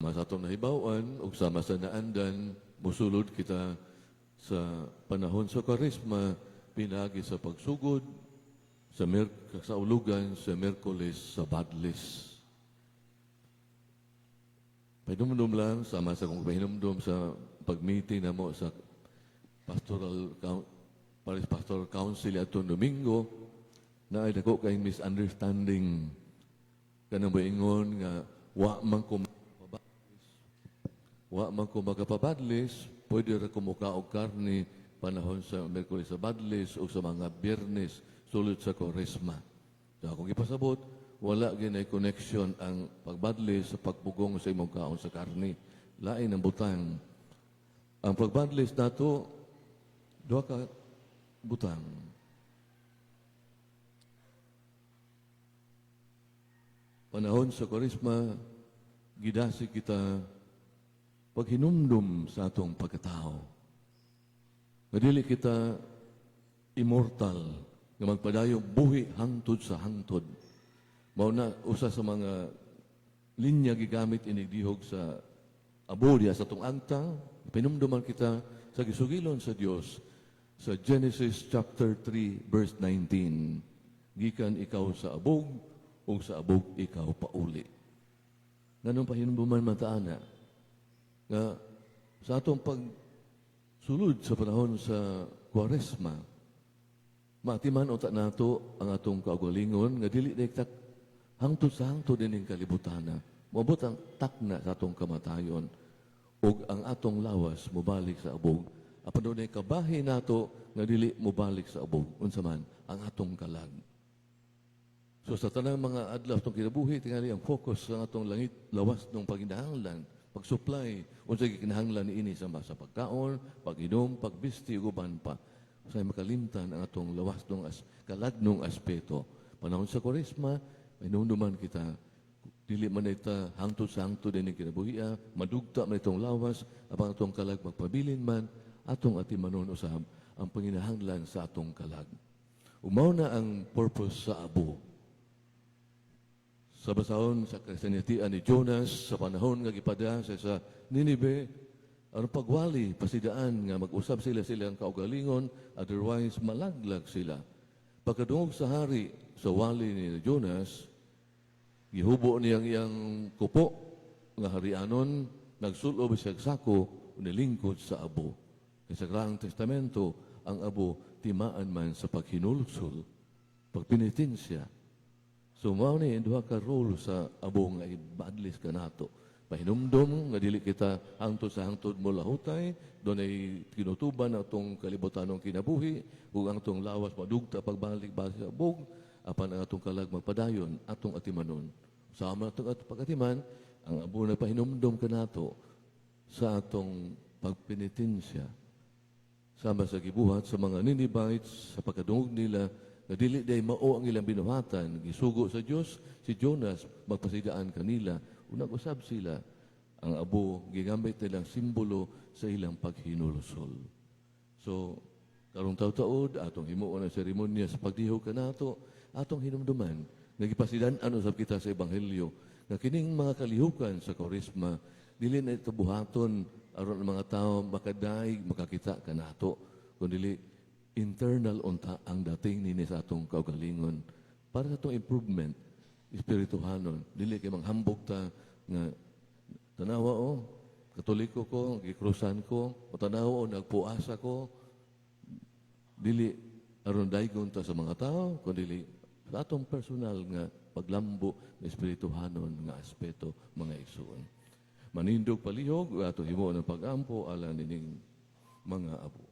Mas atong nahibaw-an ug sama sa naandan, musulod kita sa panahon sa Kwaresma pinaagi sa pagsugod sa ulugan sa Miyerkules sa Badlis. Pahinumdum lang, sama sa kung pahinumdum sa pag-meeting namo sa Parish Pastoral Council atong Domingo, na ay dako kay misunderstanding kanang moingon nga wa man ko makapabadlis, wa man ko makapabadlis, pwede ra ko mukaon og karne panahon sa Miyerkules sa Badlis o sa mga Biyernes sulod sa Kwaresma. So akong ipasabot, wala ginay connection ang pagbadlis sa pagpugong sa imong kaon sa karne. Lain ang butang. Ang pagbadlis nato, duha ka butang. Panahon sa Kwaresma, gidasi kita paghinumdum sa atong pagkatao. Nga dili kita immortal, nga magpadayong buhi hangtod sa hangtod. Mao na usa sa mga linya gigamit inigdihog sa abo diha sa atong angta, pinumduman kita sa gisugilon sa Dios sa Genesis chapter 3 verse 19. Gikan ikaw sa abog ug sa abog ikaw pauli. Nganong pahinumduman man ta ana nga sa atong pagsulod sa panahon sa Kwaresma, maatiman unta nato ang atong kaugalingon nga dili na hangtod sa hangtod ining kalibutana. Moabot ang takna sa atong kamatayon ug ang atong lawas mobalik sa abog. Apan dunay kabahin nato nga dili mobalik sa abog. Unsa man ang atong kalag. So sa tanang mga adlaw atong kinabuhi, tingali ang focus sa atong langit lawas ng paginahanglan, pag-supply unsa gikinahanglan niini sa pagkaon, pag-inom, pagbisti ug uban pa. Sa makalimtan ang atong lawas nung kalagnong aspeto. Panahon sa Kwaresma, hinumduman kita dili man ita hangtod sa hangtod ining kinabuhia, madugta man itong lawas, apang atong kalag magpabilin man, atong atimanon usab ang panginahanglan sa atong kalag. Mao na ang purpose sa abo. Sa basahon sa kasanitian ni Jonas, sa panahon nga gipada sa Ninive, ang pagwali, pasidaan nga mag-usab sila silang kaugalingon, otherwise malaglag sila. Pagkadungog sa hari sa wali ni Jonas, gihubo niyang iyang kupo nga harianon, nagsulob siya sako, nilingkod sa abo. Kay sa Kraang Testamento, ang abo timaan man sa paghinulsol, pagpenitensya. So mao ni duha ka role sa abo nga ibadlis kanato. Pahinumdom nga dili kita hangtod sa hangtod mo lahutay, dunay tinutuban atong kalibutanong kinabuhi, ug ang atong lawas madugta pagbalik base sa abog, apan ang atong kalag magpadayon, atong atimanon. Sa ama atong atong pagatiman, ang abo na pahinumdom kanato sa atong pagpenitensya. Sama sa gibuhat sa mga Ninevites sa pagkadungog nila nga dili day mao ang ilang binuhatan, gisugo sa Dios si Jonas magpasidaan kanila, unang usab sila ang abo gigamit nilang simbolo sa ilang paghinulsol. So karong taud-taud atong himuon ang seremonya sa pagdihog kanato, atong hinumduman nga gipasidan-an usab kita sa ebanghelyo nga kining mga kalihukan sa Kwaresma dili na ito buhaton aron ang mga tao makadaig makakita kanato, kundi internal unta ang dating nini sa atong kaugalingon para sa atong improvement espirituhanon. Dili kay manghambog ta nga tanawa o Katoliko ko, gikrusan ko, o tanawa o nagpuasa ko, dili aron daygon ta sa mga tao, kundi sa atong personal nga paglambo ng espirituhanon nga aspeto, mga igsoon. Manindog palihog, atong himuon ang pag-ampo alang nining mga abo.